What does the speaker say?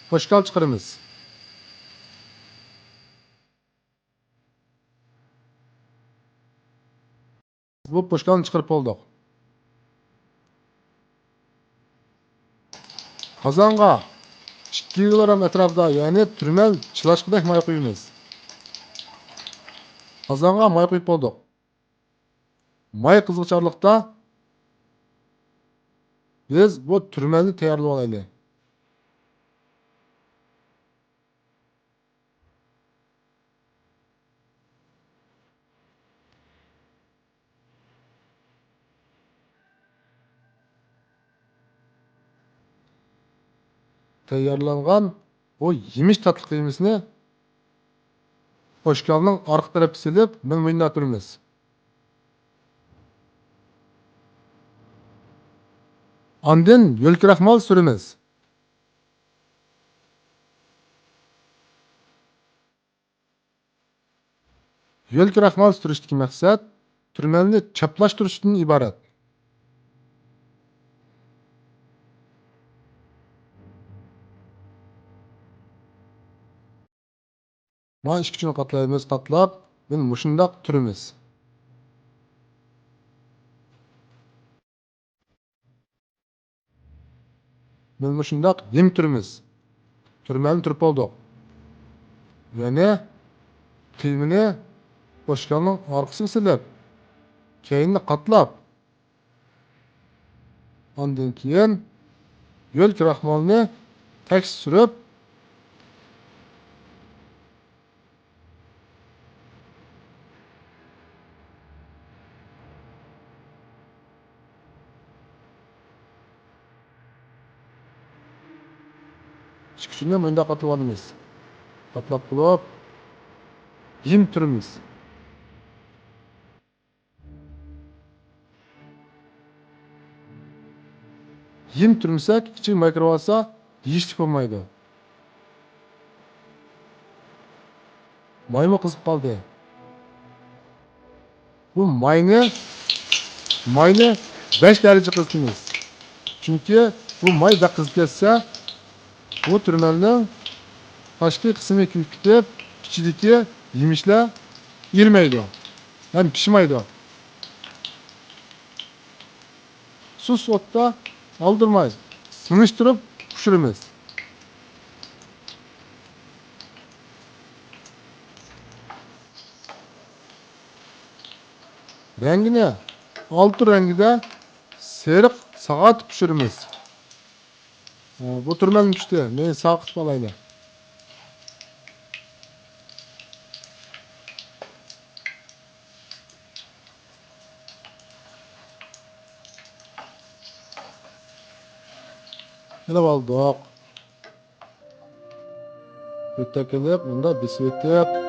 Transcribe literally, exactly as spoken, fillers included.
پوشكال چىقىرىمىز. بۇ پوشكالنى چىقىرىپ بولدۇق. قازانغا ئىككى كىلوگرام ئەتراپىدا، يەنى تۈرمەل چىلاشقۇدەك ماي قۇيىمىز. قازانغا ماي قۇيۇپ بولدۇق. ماي قىزغىچارلىقتا بىز بۇ تۈرمەلنى تەييارلىۋالايلى. تەييارلانغان بۇ يېمىش تاتلىق قىيمىسىنى پوشكالنىڭ ئارقا تەرەپكە سېلىپ، مەنە مۇنداق تۈرىمىز. ئاندىن يۆل كراخمال سۈرىمىز. يۆل كراخمال سۈرۈشتىكى مەقسەت تۈرمەلنى چاپلاشتۇرۇشتىن ئىبارەت. مانا ئىككى ئۇچىنى قاتلايمىز، قاتلاپ، مەنە مۇشۇنداق تۈرىمىز. مەنە مۇشۇنداق يىم تۈرىمىز. تۈرمەلنى تۈرۈپ بولدۇق. يەنى قىيمىنى پوشكالنىڭ ئارقىسىغا سېلىپ، كەينىنى قاتلاپ، ئاندىن كېيىن يۆل كراخمالنى تەكشى سۈرۈپ، ئىككى ئۇچىنى مۇنداق قاتلىۋالىمىز. قاتلاپ بولۇپ، يىم تۈرىمىز. يىم تۈرمىسەك، ئىچىگە ماي كىرىۋالسا، يېيىشلىك بولمايدۇ. مايمۇ قىزىپ قالدى. بۇ ماينى، ماينى بەش دەرىجە قىزىتىمىز. چۈنكى بۇ ماي بەك قىزىپ كەتسە، بۇ تۈرمەلنىڭ تاشقى قىسمى كۆيۈپ كېتىپ، ئىچىدىكى يېمىشلەر ئېرىمەيدۇ ھەم پىشمايدۇ. سۇس ئوتتا ئالدىرىماي، سىڭىشتۇرۇپ پىشۇرىمىز. رەڭگىنى ئالتۇن رەڭگىدە سېرىق ساغارتىپ پىشۇرىمىز. بۇ تۈرمەلنى پىشتى. مەن ساغارتىپ ئالايلى. ئېلىپ ئالدۇق. بىر تەكىلىپ، مۇنداق بېسىۋېتىپ.